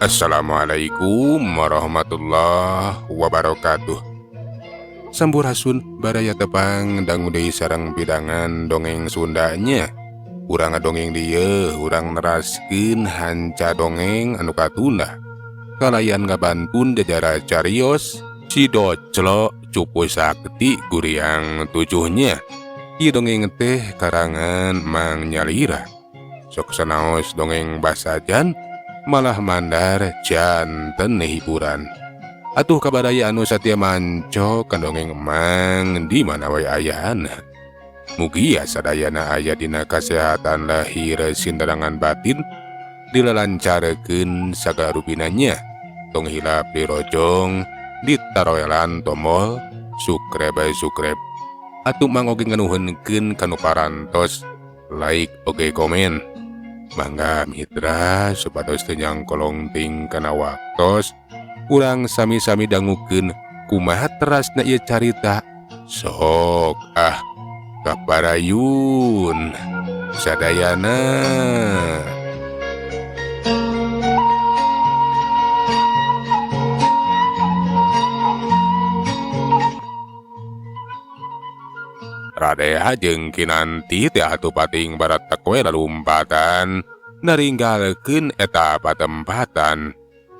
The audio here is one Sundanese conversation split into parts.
Assalamualaikum warahmatullahi wabarakatuh. Sampurasun baraya, tepang dangu deui sareng pidangan dongeng Sundanya. Urang ngadongeng dieu, urang neraskeun hanca dongeng anu katunda kalayan ngabantun jajara carios Si Doclo Cupu Sakti Guriang Tujuhnya. Ieu dongeng teh karangan Mang Nyalira. Sok sanaos dongeng basajan, malah mandar janten hiburan. Atuh ka baraya anu satia manco kan dongeng Emang di mana wae ayana, mugia sadayana aya dina kasehatan lahir sindarangan batin, dilalancarkeun sagala rupinanya. Tong hilap dirojong, ditaroelan tombol subscribe, subscribe. Atuh Mang oge nganuhunkeun kanu parantos like oge komen. Mangga mitra, supados teu nyangkolongting kana waktos, urang sami-sami dangukeun kumaha terasna ieu carita. Sok ah, kaparayun sadayana. Radea jeung Kinanti teh atuh pating baratek we lalumpatan naringgalkeun eta patempatan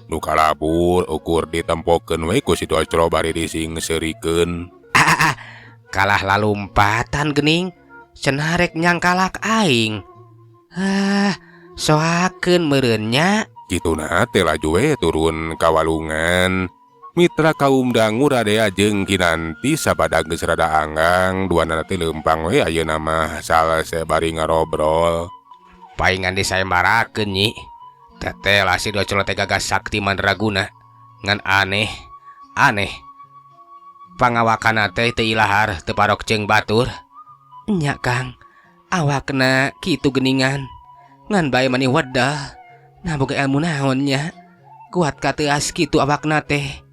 nu kalabur ukur ditempokeun we ku si Doclo bari disingseurikeun. Ah, kalah lalumpatan gening, cenah rek nyangkalak aing. Ah, soakeun meureun nya. Kituna teh laju we turun ka walungan. Mitra kaum dangu, Radea jeung Kinanti sabada geus rada anggang, duanana teh leumpang we ayeuna mah salse bari ngarobrol. Paingan disayembarakeun, Nyi. Teteh lah, si Doclo teh gagah sakti mandraguna. Ngan aneh, aneh. Pangawakana teh teu ilahar, teu parok jeung batur. Nya, Kang, awakna kitu geningan. Ngan bae mani wedah. Nah, boga ilmu naon nya? Kuat kateas kitu awakna teh.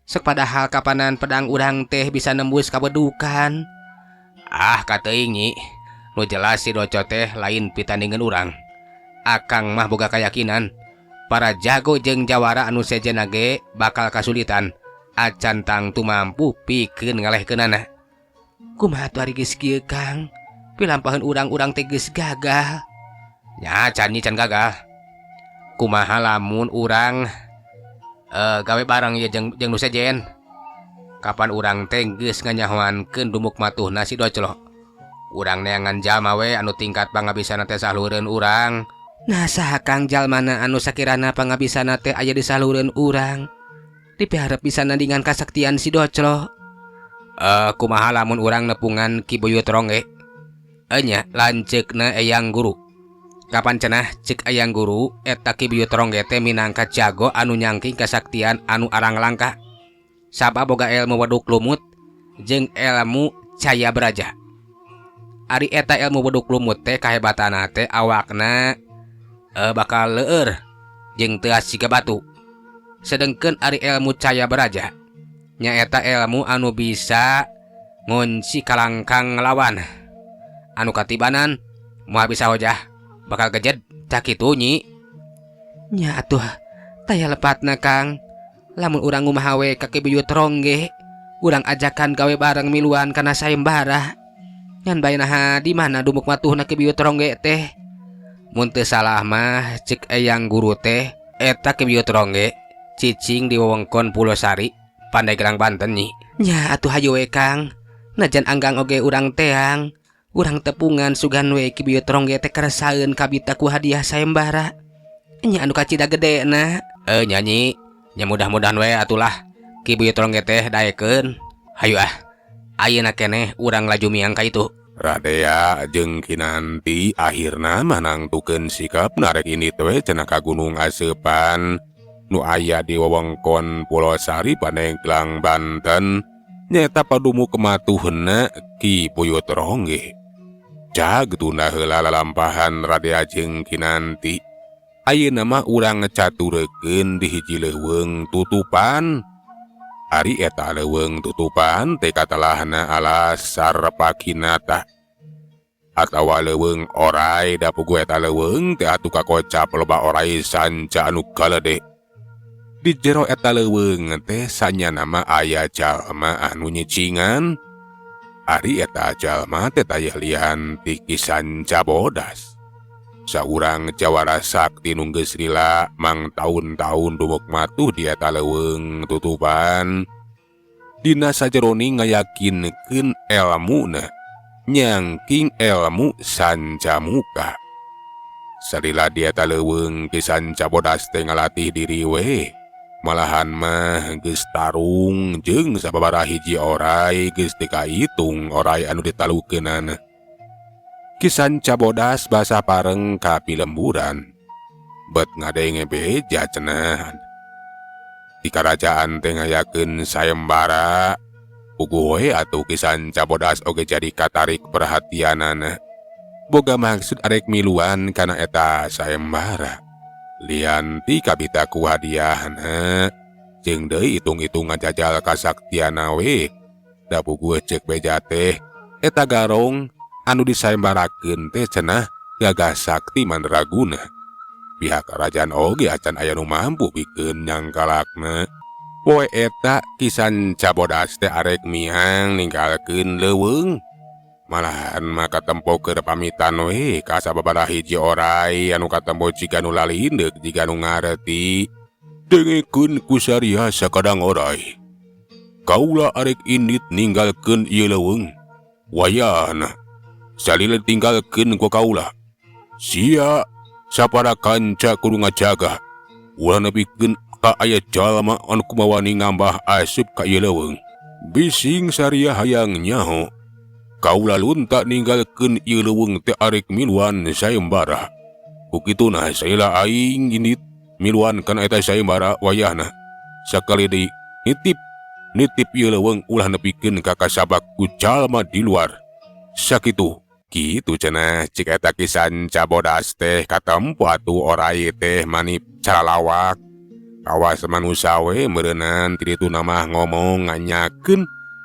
Sok padahal kapanan pedang urang teh bisa nembus kabedukan. Ah, kateuing, Nyi. Nu jelas si Doco teh lain pitandingan urang. Akang mah boga keyakinan para jago jeung jawara anu sejenna ge bakal kasulitan acan tangtu mampu pikeun ngalehkeunana. Kumaha tuh ari geus kieu, Kang? Pilampaheun urang-urang teh geus gagal. Nya can, Nyi, can gagal. Kumaha lamun urang gawe bareng ya jeung jeung nu sejen? Kapan urang teh geus nganyahoankeun dumuk matuhna si Doclo. Urang neangan jalma we anu tingkat pangabisana teh saluhureun urang. Nah, saha, Kang, jalmana anu sakirana pangabisana teh aya di saluhureun urang? Dipiharep bisa nandingan kasaktian si Doclo. Eh, kumaha lamun urang nepungan Ki Buyut Rongge? Enya lanceukna Eyang Guru. Kapan cenah cek Eyang Guru eta Ki Buyut Rongge teh minangka jago anu nyangking kasaktian anu arang langka. Sabab boga ilmu weduk lumut jeung ilmu caya beraja. Ari eta ilmu weduk lumut teh kahebatana teh awakna bakal leur jeung teuas siga batu. Sedengkeun ari ilmu caya beraja nyaeta ilmu anu bisa ngunci kalangkang lawan. Anu katibanan moal bisa hojah, bakal gejed kitu, Nyi. Nya atuh taya lepatna, Kang. Lamun urang ngumaha we ka Ki Buyut Rongge, urang ajakan gawe bareng miluan kana sayembara. Ngan bae naha di mana dumuk matuhna Ki Buyut Rongge teh? Mun teu salah mah cek Eyang Guru teh eta Ki Buyut Rongge cicing di wewengkon Pulosari, Pandeglang, Banten, Nyi. Nya atuh hayu we, Kang. Najan anggang oge urang teang. Urang tepungan, sugan we Ki Buyut Rongge teh keresaeun kabita ku hadiah sayembara. Nya anu kacida gede na. Eh, nya, Nyi, nya mudah-mudahan we atulah Ki Buyut Rongge teh daekeun. Hayu ah. Ayeuna keneh urang laju miang ka itu. Radea jeung Kinanti akhirna mah nangtukeun sikap narek indit we cenah ka Gunung Aseupan nu aya di wewengkon Pulosari, Pandeglang, Banten, nyaeta padumuk matuhna Ki Buyut Rongge. Cag tunda heula lalampahan Radea jeung Kinanti. Ayeuna mah urang ngacaturekeun di hiji leuweung tutupan. Ari eta leuweung tutupan teh katalahna alas Sarpakinata atawa leuweung orai, da puguh eta leuweung teh atuh kakocap loba orai sanca anu galede. Di jero eta leuweung teh sanyana mah aya jalma anu nyicingan. Ari eta jalma teh tayeuh lian ti Ki Sanca Bodas. Saurang jawara sakti nu geus lila mangtaun-taun dumuk matuh di eta leuweung tutupan. Dina sajeroning ngayakinkeun elmuna nyangking elmu sanca muka. Salila di eta leuweung Ki Sanca Bodas teh ngalatih diri we. Malahan mah geus tarung jeung sababaraha hiji orai geus teu kaitung orai anu ditalukeunana. Ki Sanca Bodas basa pareng ka pilemburan. Bet ngadenge beja cenah. Di karajaan teh ngayakeun sayembara. Puguh we atuh Ki Sanca Bodas oge jadi katarik perhatianana. Boga maksud arek miluan kana eta sayembara. Lian ti kabita ku hadiahna jeung deui hitung-hitung ngajajal kasaktianna we. Da puguh ceuk beja teh eta garong anu disayembarakeun teh cenah gagah sakti mandraguna. Pihak kerajaan oge acan aya nu mampu bikeun nyangkalakna. Poe eta Ki Sanca Bodas teh arek miang ninggalkeun leuweung. Malahan mah katempo keur pamitan we ka sababaraha hiji orai anu katempo jiga nu lalindeuk jiga nu ngareti. Dengekeun ku saria sakadang orai. Kaula arek indit ninggalkeun ieu leuweung. Wayahna salila tinggalkeun ku kaula. Sia sapara kanca kudu ngajaga. Ulah nepikeun ka aya jalma anu kumawani ngambah asup ka ieu leuweung. Bising saria hayang nyaho. Kaula lunta ninggalkeun ieu leuweung teh arek miluan sayembara. Ku kituna salila aing indit miluan kana eta sayembara wayahna. Sakali deui nitip nitip ieu leuweung ulah nepikeun ka kasabak ku jalma di luar. Sakitu kitu cenah cik eta Ki Sanca Bodas teh katempo atuh orai teh manip calalawak. Kawas manusa we meureunan ti ditu mah ngomong nganyakeun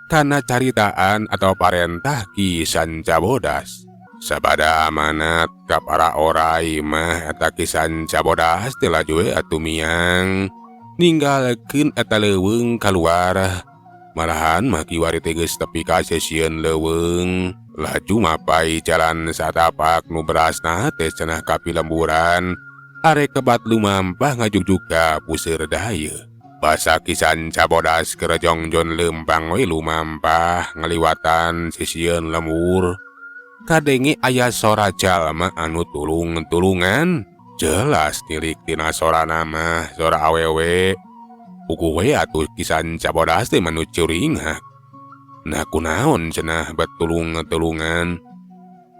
kana caritaan atau parentah Ki Sanca Bodas. Sabada amanat ka para orai mah eta Ki Sanca Bodas teh laju we atuh miang ninggalkeun eta leuweung kaluar. Malahan mah kiwari teh geus tepi ka sesieun leuweung. Laju mapai jalan satapak nu berasna teh cenah ka pilemburan. Arek kebat lumampah ngajugjug ka puseur dayeuh. Basa Ki Sanca Bodas keur jongjon leumpang we lumampah ngaliwatan sisieun lembur. Kadenge aya sora jalma anu tulung-tulungan. Jelas tilik tina sorana mah sora awewe. Puguh we atuh Ki Sanca Bodas teh manu curingak. Nah kunaon cenah bet tulung-tulungan.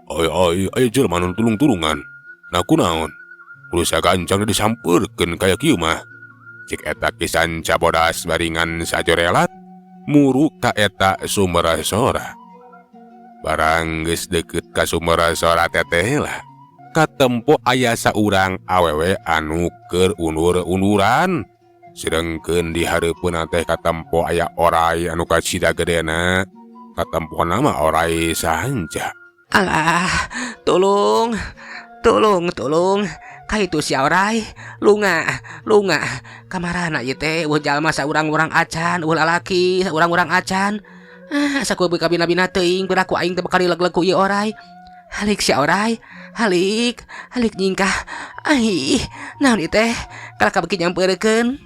Ai ai aya jelema nu tulung-tulungan. Nah kunaon? Kudu sagancang disampeurkeun kaya kieu mah. Cik eta Ki Sanca Bodas baringan sajorelat muru ka eta sumber sora. Barang geus deukeut ka sumber sora teteh lah. Katempo aya saurang awewe anu keur undur-unduran. Sedengkeun di hareupeun teh katempo aya orai anu kacida gedena. Katempona mah orai sanca. Alah, tolong, tolong, tolong. Ka itu si orai, lunga, lunga. Kamarana ieu teh euweuh jalma saurang-urang acan, euweuh lalaki saurang-urang acan. Ah, asa ku kabina-bina teuing piraku aing teh bakal dileg-leg ku ieu orai. Halik si orai, halik, halik nyingkah. Aih, naon ieu teh? Kalah kabeuki nyampeurkeun.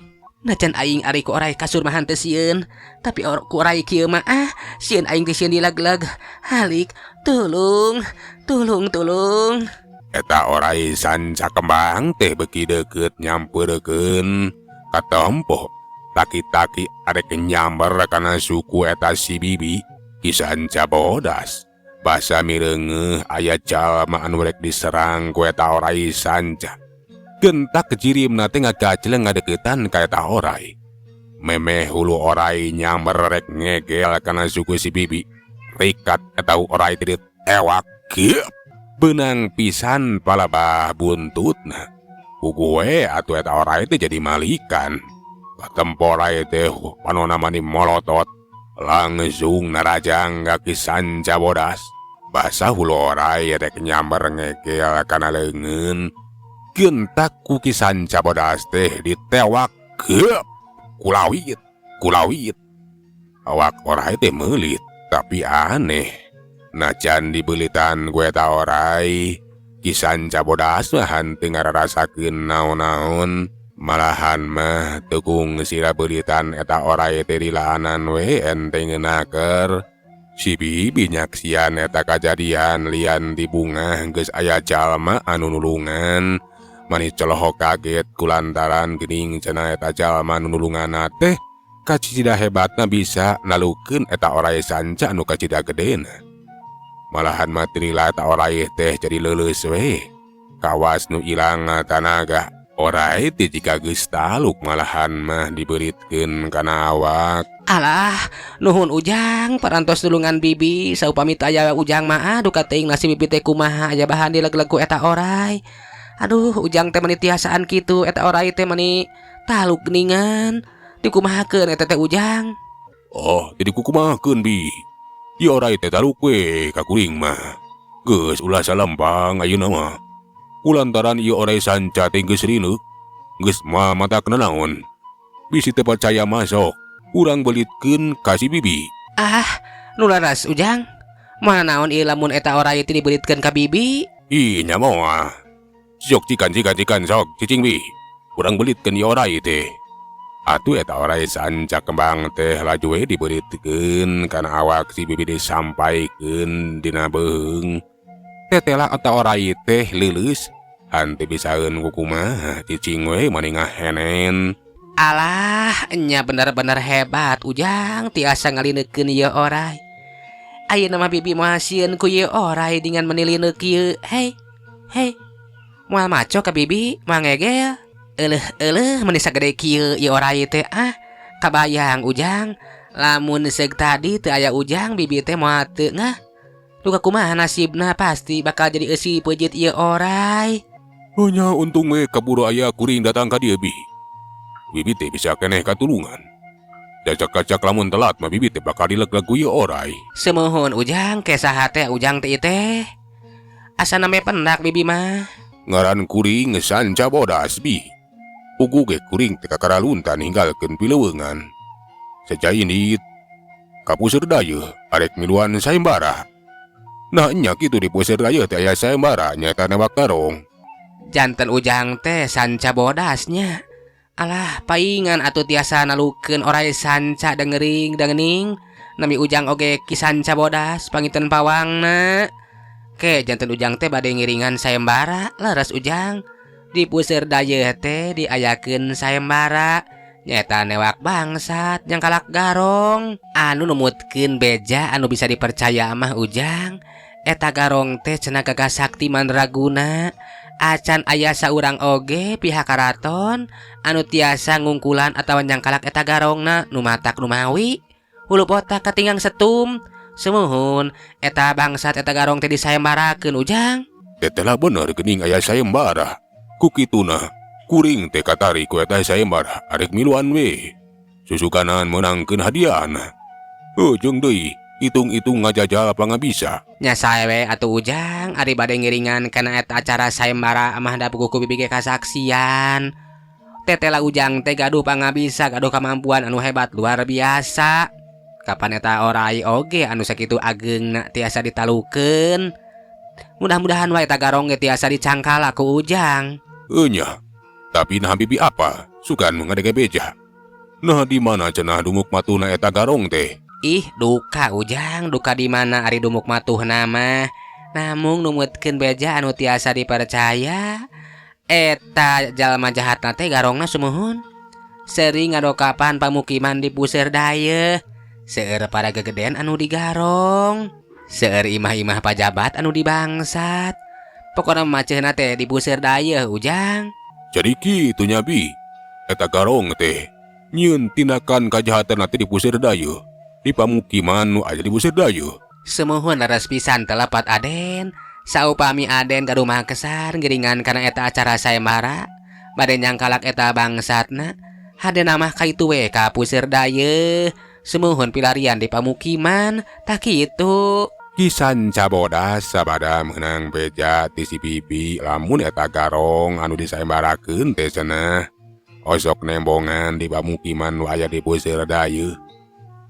Najan aing ari ku orai kasur mah henteu sieun, tapi ku orai kieu mah ah, sieun aing teh sieun dileg-leg. Halik, tulung, tulung, tulung. Eta orai sanca kembang teh beuki deukeut nyampeurkeun. Katempo taki-taki arek nyamber kana suku eta si bibi Ki Sanca Bodas. Basa mireungeuh aya jalma anu rek diserang ku eta orai sanca. Gentak jirimna teh ngagajleng ngadeuketan ka eta orai. Memeh hulu orai nyamber rek ngegel kana suku si bibi. Rikat eta orai teh ditewak. Kieu beunang pisan palabah buntutna. Puguh we atuh eta orai teh jadi malikan. Katempo orai teh panona mani molotot. Langsung narajang ka Ki Sanca Bodas. Basa hulu orai rek nyamber ngegel kana leungeun. Gentak ku Ki Sanca Bodas teh ditewak. Geup, kulawit, kulawit. Awak orai teh meulit, tapi aneh. Najan dibeulitan ku eta orai, Ki Sanca Bodas mah henteu ngararasakeun naon-naon. Malahan mah teu kungsi beulitan eta orai teh dilaanan we enteng naker. Si Bibi nyaksian eta kajadian lian ti bungah geus aya jalma anu nulungan. Mani colohok kaget kulantaran geuning cenah eta jalma nu nulunganna teh kacida hebatna bisa nalukeun eta orai sanca anu kacida gedena. Malahan mah teu eta orai teh jadi leuleus we. Kawas nu ilang tanaga. Orai teh jika geus taluk malahan mah dibeuritkeun kana awak. Alah, nuhun Ujang parantos nulungan Bibi. Saupami teu aya Ujang mah aduh kateuing nasib Bibi teh kumaha aya bahan dileg-leg ku eta orai. Aduh, Ujang teh meni tiasaan kitu eta orai teh meni taluk geuningan. Dikumahakeun eta teh Ujang? Oh, jadi kukumahakeun Bi. Ieu orai teh taluk we ka kuring mah. Geus ulah salempang ayeuna mah. Kulantaran ieu orai sanca teh geus rineuk. Geus moal matak nanaon. Bisi teu percaya masuk, urang belitkeun ka si Bibi. Ah, nu laras Ujang. Moal naon ieu lamun eta orai teh dibelitkeun ka Bibi? Ih, nya moal. Sok cikan cikan cikan sok cicing Bi. Urang belitkeun ieu orai teh. Atuh eta orai sanca kembang teh laju we dibelitkeun kana awak si Bibi disampaikeun dina beuheung. Tetela eta orai teh leuleus. Henteu bisaeun kukumaha cicing we mani ngahenen. Alah, nya bener-bener hebat Ujang tiasa ngalineukeun ieu orai. Ayeuna mah Bibi moal sieun ku ieu orai dengan meni lineuk kieu. Hei, hei. Moal maco ka Bibi, moal ngegel. Euleuh euleuh meni sagede kieu ieu orai teh ah. Kabayang Ujang, lamun seug tadi teu aya Ujang Bibi teh moal teu ngah. Duka kumaha nasibna pasti bakal jadi eusi peujeut ieu orai. Oh nya untung we kaburu aya kuring datang ka dieu Bi. Bibi teh bisa keneh katulungan. Jajak-jajak lamun telat mah Bibi teh bakal dileg-leg ku ieu orai. Sumuhun Ujang, ke saha teh Ujang teh teh? Asa name pendak Bibi mah. Ngaran kuring Sanca Bodas Bi. Puguh ge kuring teh kakara lunta ninggalkeun pileuweungan. Seja indit ka Puseur Dayeuh arek miluan sayembara. Nah nya kitu di Puseur Dayeuh teh aya sayembara nyaeta newak garong. Janten Ujang teh Sanca Bodasnya. Alah, paingan atuh tiasa nalukeun orai sanca dengering dengening. Nami Ujang oge Ki Sanca Bodas pangiten pawangna. Ke janten Ujang teh bade ngiringan sayembara leres Ujang. Di Puseur Dayeuh teh diayakeun sayembara nyaeta newak bangsat nyangkalak garong. Anu numutkeun beja anu bisa dipercaya mah Ujang. Eta garong teh cenah gagah sakti mandraguna. Acan aya saurang oge pihak karaton anu tiasa ngungkulan atawa nyangkalak eta garongna nu matak numawi hulu botak katinggang setum. Sumuhun eta bangsat eta garong teh disayembarakeun Ujang. Teteh bener geuning aya sayembara. Ku kituna kuring teh katarik ku eta sayembara arek miluan we. Susukanan meunangkeun hadiahna. Ujung deui hitung-hitung ngajajal pangabisa. Nya sae we atuh Ujang ari bade ngiringan kana eta acara sayembara mah da puguh ku Bibi ge kasaksian. Tetela Ujang teh gaduh pangabisa, gaduh kamampuan anu hebat luar biasa. Kapan eta orai oge anu sakitu ageungna tiasa ditalukeun. Mudah-mudahan wae eta garong ge tiasa dicangkala ku Ujang. Enya, tapi nah Bibi apa? Sugan ngadege beja. Nah di mana cenah dumuk matuhna eta garong teh? Ih, duka Ujang, duka di mana ari dumuk matuhna mah. Namung numutkeun beja anu tiasa dipercaya. Eta jalma jahatna teh garongna sumuhun. Sering ngadokapan pamukiman di Puseur Dayeuh. Seueur para gegedean anu digarong. Seueur imah-imah pajabat anu dibangsat. Pokona maceuna teh di Puseur Dayeuh Ujang. Jadi kitu nya Bi. Eta garong teh nyieun tindakan kajahatan teh di Puseur Dayeuh. Di pamukiman nu aya di Puseur Dayeuh. Sumuhun leres pisan telepat Aden. Saupami Aden ka rumah kesar ngiringan kana eta acara sayembara, bade nyangkalak eta bangsatna. Hadena mah kaitu we ka Puseur Dayeuh. Sumuhun pilarian di pamukiman tah kitu. Ki Sanca Bodas sabada meunang beja ti si Bibi lamun eta garong anu disayembarakeun teh cenah. Osok nembongan di pamukiman nu aya di Puseur Dayeuh.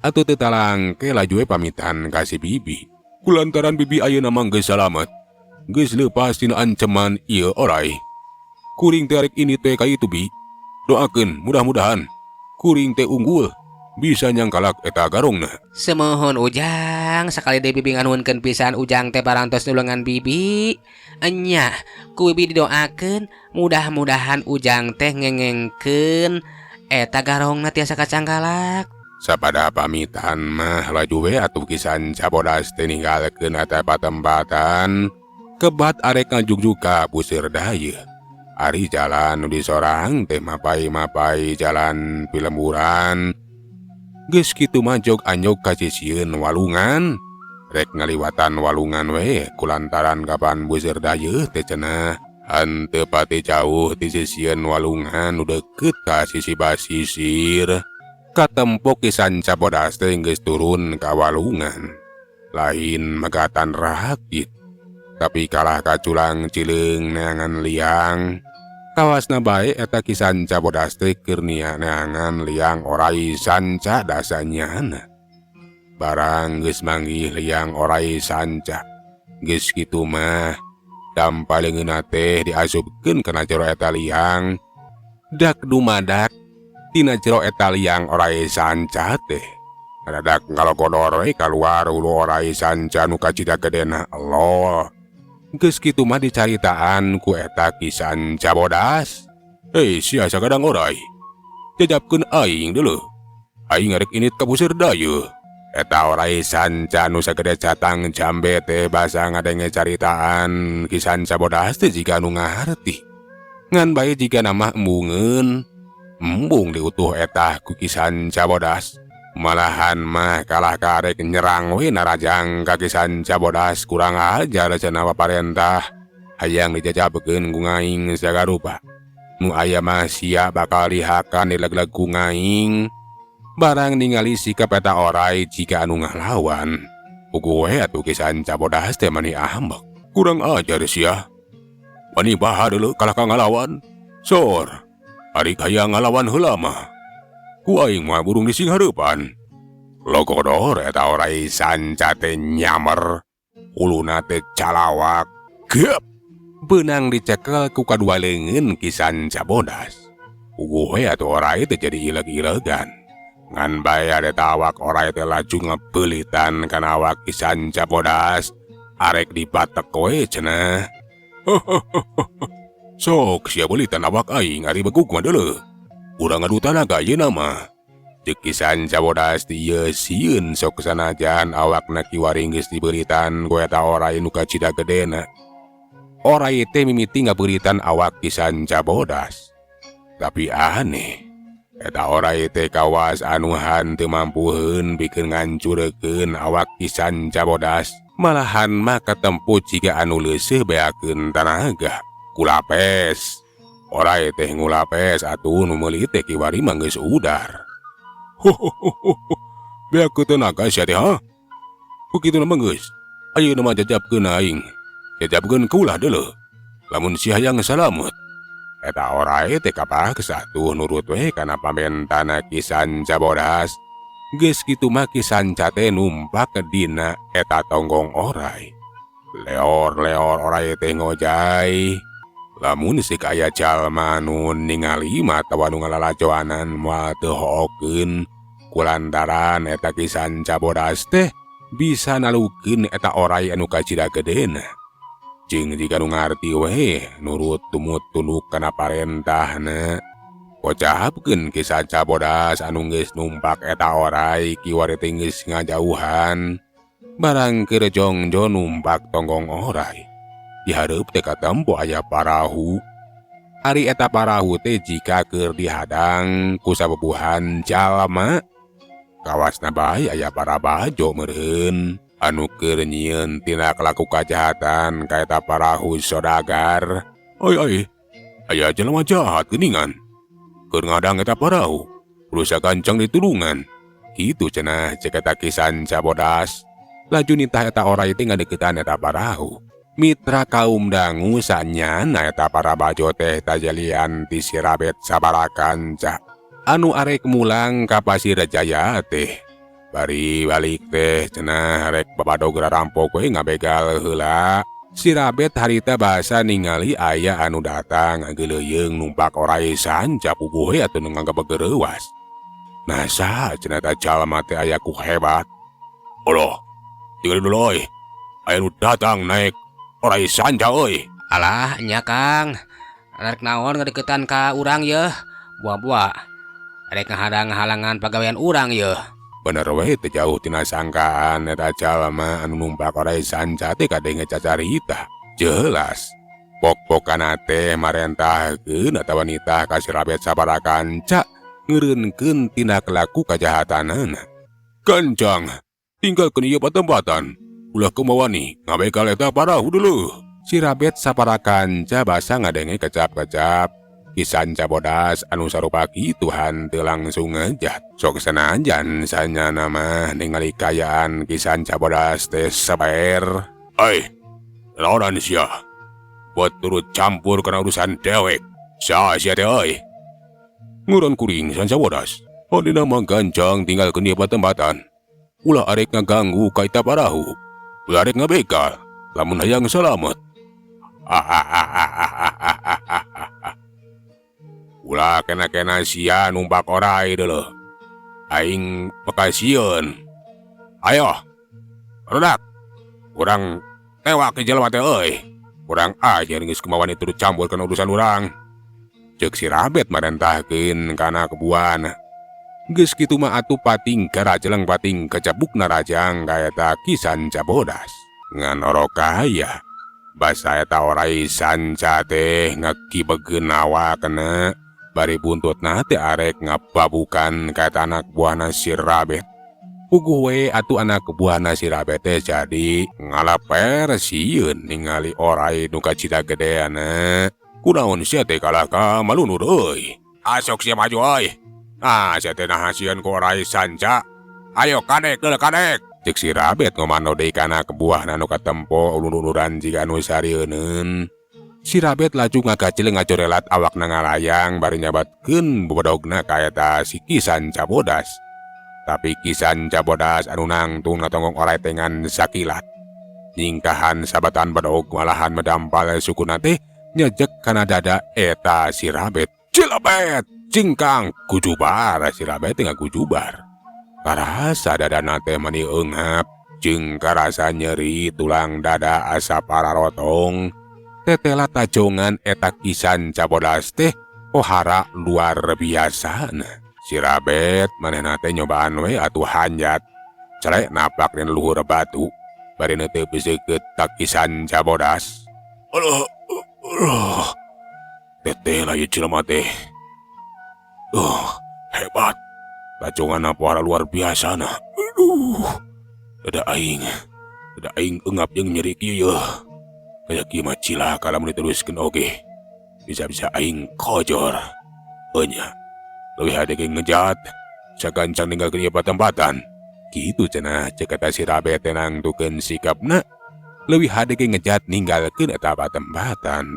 Atuh teu talangke laju we pamitan ka si bibi. Kulantaran bibi ayeuna mah geus salamet. Geus leupas tina anceman ieu orai. Kuring teh arek ini teh ka itu bi. Doakeun mudah-mudahan kuring teh unggul bisa nyangkalak eta garongna. Sumuhun Ujang, sakali deui bibi nganuhunkeun pisan Ujang teh parantos nulungan bibi. Enya, ku bibi didoakeun mudah-mudahan Ujang teh ngengengkeun eta garongna tiasa kacangkalak. Sapada pamitan mah laju we atuh Ki Sanca Bodas teh ninggalkeun eta patempatan. Kebat arek ngajugjug ka Puseur Dayeuh. Ari jalan nu disorang teh mapai-mapai jalan pilemburan. Geus kitu mah jog anyog ka sisieun walungan. Rek ngaliwatan walungan we kulantaran kapan Puseur Dayeuh teh cenah. Henteu pati jauh ti sisieun walungan nu deukeut ka sisi basisir. Katempo Ki Sanca Bodas teh geus turun ka walungan. Lain megatan rakit, tapi kalah kaculang cileung neangan liang. Kawasna bae eta Ki Sanca Bodas teh keur neangan liang orai sanca dasanyana. Barang geus manggih liang orai sanca. Geus kitu mah dampa leungeunna teh diasupkeun kana jero eta liang. Dak dumadak tina jero eta liang orai sanca teh. Rada ngalogodor we kaluar hulu orai sanca nu kacida gedena. Allah. Geus kitu mah dicaritaan ku eta Ki Sanca Bodas. Hei, sia sagadang orai. Jajapkeun aing deuleu. Aing arek init ka Puseur Dayeuh. Eta orai sanca nu sagede catang jambe teh basa ngadenge caritaan Ki Sanca Bodas teh jiga nu ngaharti. Ngan bae jiga nama embungeun. Embung diutuh eta ku Ki Sanca Bodas. Malahan mah kalah karek nyerang we narajang ka Ki Sanca Bodas kurang ajar cenah paparentah. Hayang dijajabkeun ku ngaing sagarupa. Nu aya mah sia bakal dihakan dileg-leg ku ngaing. Barang ningali sikap eta orai jika anu ngalawan. Puguh we atuh Ki Sanca Bodas teh mani ambek. Kurang ajar sia. Wani baha deuleu kalah ka ngalawan. Sor, ari hayang ngalawan heula mah. Ku aing mah burung dising hareupan. Logodor eta orai sanca teh nyamer. Huluna teh calawak. Gep! Beunang dicekel ku kadua leungeun Ki Sanca Bodas. Puguh we atuh orai teh jadi ileg-ilegan. Ngan bae ada awak orai teh laju ngebeulitan kana awak Ki Sanca Bodas. Arek dibatek we cenah. Sok sia beulitan awak aing ari begug mah deuleu. Urang ngadu tanaga ayeuna mah. Ceuk Ki Sanca Bodas teh ieu sieun sok sanajan awakna kiwari geus dibeulitan ku eta orai nu kacida gedena. Orai teh mimiti ngabeuritan awak Ki Sanca Bodas. Tapi aneh, eta orai teh kawas anu henteu mampuheun pikeun ngancurekeun awak Ki Sanca Bodas. Malahan mah katempo jiga anu leuseuh beakeun tanaga. Kulapes. Orai teh ngulapes atuh nu meuli teh kiwari mah geus udar. Beakeun tenaga sia teh ha? Kitu mah geus. Ayeuna mah jajabkeun aing. Jajabkeun kulah deuleu. Lamun sia hayang salamet. Eta orai teh kapaksa tuh nurut we kana pamentana Ki Sanca Bodas. Geus kitu mah Ki Sanca teh numpak dina eta tonggong orai. Leor-leor orai teh ngojay. Lamun sik aya jalma nu ningali mah atawa nu ngalalajoanan moal teu hookeun kulantaran eta Ki Sanca Bodas teh bisa nalukeun eta orai anu kacida gedena. Jeung jika nu ngarti we nurut tumut tunduk kana parentahna. Kocapkeun Ki Sanca Bodas anu geus numpak eta orai kiwari teh geus ngajauhan. Barang keur jongjo numpak tonggong orai. Di hareup teh katempo aya parahu. Ari eta parahu teh jika keur dihadang ku sabubuhan jalma. Kawasna bae aya para bajo meureun anu keur nyieun tindak laku kajahatan ka eta parahu sodagar. Oi oi, aya jelema jahat geuningan. Keur ngadang eta parahu, rusak gancang ditulungan. Kitu cenah cek eta Ki Sanca Bodas. Laju nitah eta orai teh ngadeukeutan eta parahu. Mitra kaum dangu sanyana eta para bajo teh tajalian ti si Rabet sabara kanca anu arek mulang ka Pasir Jaya teh. Bari balik teh cenah rek babadog rarampok we ngabegal heula. Si Rabet harita basa ningali aya anu datang ngageuleuyeng numpak orai sanca puguh we atuh nu ngagabegereuwas. Nah saha cenah eta jalma teh aya ku hebat. Oloh, tinggal dulu euy. Aya nu datang naik orai sanca euy. Alah nya Kang, rek naon ngadeukeutan ka urang yeuh? Buah-buah rek ngahadang-halangan pagawean urang yeuh. Bener we teu jauh tina sangkaan eta jalma anu numpak orai sanca teh kadenge cacarita. Jelas. Pok-pokana teh marentahkeun atawa nitah ka si Rabet sabara kanca ngeureunkeun tindak laku kajahatanana. Gancang, tinggalkeun ieu patempatan. Ulah kumawani ngabegal eta parahu dulu. Si Rabet sapara kanca basa ngadenge kecap-kecap Ki Sanca Bodas anu sarupa kitu henteu langsung ngejat. Sok sanajan sanyana mah ningali kaayaan Ki Sanca Bodas teh sabaer. Ai, naonan sia? Buat turut campur kana urusan dewek. Saha sia teh euy? Nguran kuring Sanca Bodas. Adina mah gancang tinggalkeun ieu patempatan. Ulah arek ngaganggu ka eta parahu. Ulah arek ngabegal lamun hayang salamet. Ulah kena-kena sia numpak orai deuleuh. Aing bekasieun. Ayo, barudak. Urang tewak ke jelema teh euy. Urang aja geus kumawan turut campur kana urusan urang. Ceuk si Rabet marentahkeun kana kebuana. Geus kitu mah atuh pating karajeleng pating kecebukna rajang ka eta Ki Sanca Bodas. Ngan orok aya. Basa eta orai sanca teh ngakibegeun awakna bari buntutna teh arek ngababukan ka eta anak buahna si Rabet. Puguh we atuh anak buahna si Rabet teh jadi ngalaper sieun ningali orai nu kacida gedeana. Kunaon sia teh kalah ka malunur euy. Asok sia maju euy. Ah, sia teh naha sieun ku orai sanca. Ayo kadek deuleu kadek. Ceuk si Rabet ngomano deui ka anak buahna nu katempo ulur-uluran jiga anu sarieuneun. Si Rabet laju ngagacil ngajorelat awakna ngalayang bari nyabatkeun bobodogna ka eta si Ki Sanca Bodas. Tapi Ki Sanca Bodas anu nangtung ngatonggong orai teh ngan sakilat. Nyingkahan sabatan bedog malahan medampal sukuna teh nyejek kana dada eta si Rabet. Cilebet, cingkang, kujubar si Rabet teh ngagujubar. Karasa dadana teh mani eungap, jeung karasa nyeri tulang dada asa pararotong. Tetela tajongan eta Ki Sanca Bodas teh pohara luar biasa. Si Rabet manehna teh nyobaan we atuh hanjat. Celek napak dina luhur batu, bari neuteup seukeut ka Ki Sanca Bodas. Aduh, aduh. Tetela ieu jelema teh. Hebat. Tajongan pohara luar biasa na. Aduh. Dada aing eungap jeung nyeri kieu yeuh. Kaya kieu mah cilaka lamun diteruskeun oge. Bisa-bisa aing kojor. Enya, leuwih hade ge ngejat. Sagancang ninggalkeun ieu patempatan. Kitu cenah ceuk eta si Rabet teh nangtukeun sikapna. Leuwih hade ge ngejat ninggalkeun eta patempatan.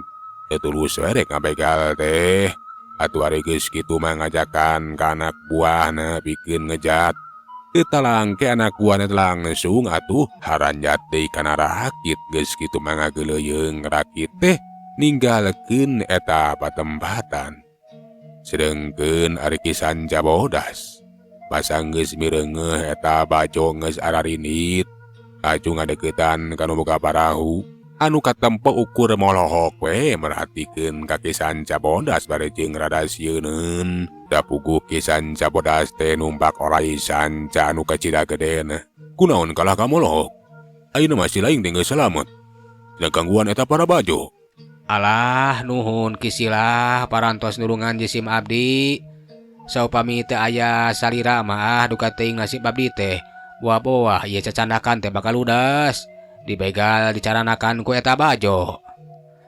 Teu tulus we rek ngabegal teh. Atuh ari geus kitu mah ngajakan ka anak buahna pikeun ngejat. Teu talangke anak buahna langsung atuh haranjat deui kana rakit geus kitu mah ngageuleuyeng rakit teh ninggalkeun eta patempatan. Sedengkeun ari Ki Sanca Bodas basa geus mireungeuh eta bajo geus ararinit laju ngadeuketan ka nu boga parahu anu katempo ukur molohok we merhatikeun ka Ki Sanca Bodas bari jeung rada sieuneun. Da puguh Ki Sanca Bodas teh numpak orai sanca anu kacida gedena. Kunaon kalah ka molohok? Ayeuna mah si laing teh geus salamet. Tina gangguan eta para bajo. Alah nuhun Ki Silah parantos nulungan jisim abdi. Saupami teu aya salira mah duka teuing nasib abdi teh. Buah-buah ieu cacandakan teh bakal ludes. Dibegal dicaranakan ku eta bajo.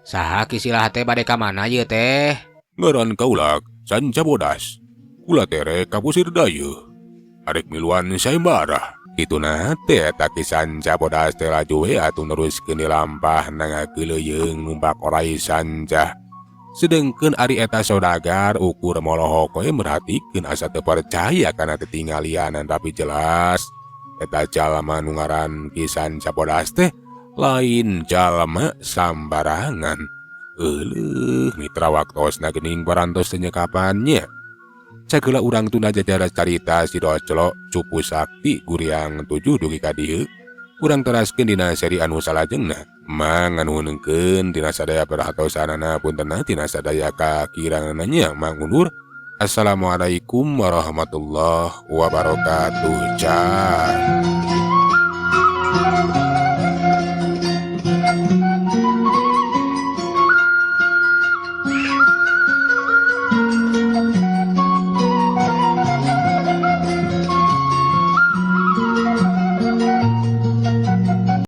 Saha Ki Silah teh bade ka mana ieu teh? Ngaran kaula Sanca Bodas. Kula tere ka Pasir Dayeuh. Arek miluan sayembara. Kituna teh eta Ki Sanca Bodas teh laju we atuh neruskeun dilampahna ngageuleuyeng numpak orai sanca. Sedengkeun ari eta saudagar ukur molohok we merhatikeun asa teu percaya kana tetinggalianan, tapi jelas eta jalma nu ngaran Ki Sanca Bodas teh lain jalma sambarangan. Euleuh mitra, waktosna geuning parantos teu nyekapan nya. Cageula urang tunda jajara carita Si Doclo Cupu Sakti Guriang 7 dugi ka dieu. Urang teraskeun dina seri anu salajengna. Manganuhunkeun tina sadaya perhatosanana, puntenna tina sadaya kakiranganna nya, mang undur. Assalamualaikum warahmatullahi wabarakatuh. Cah.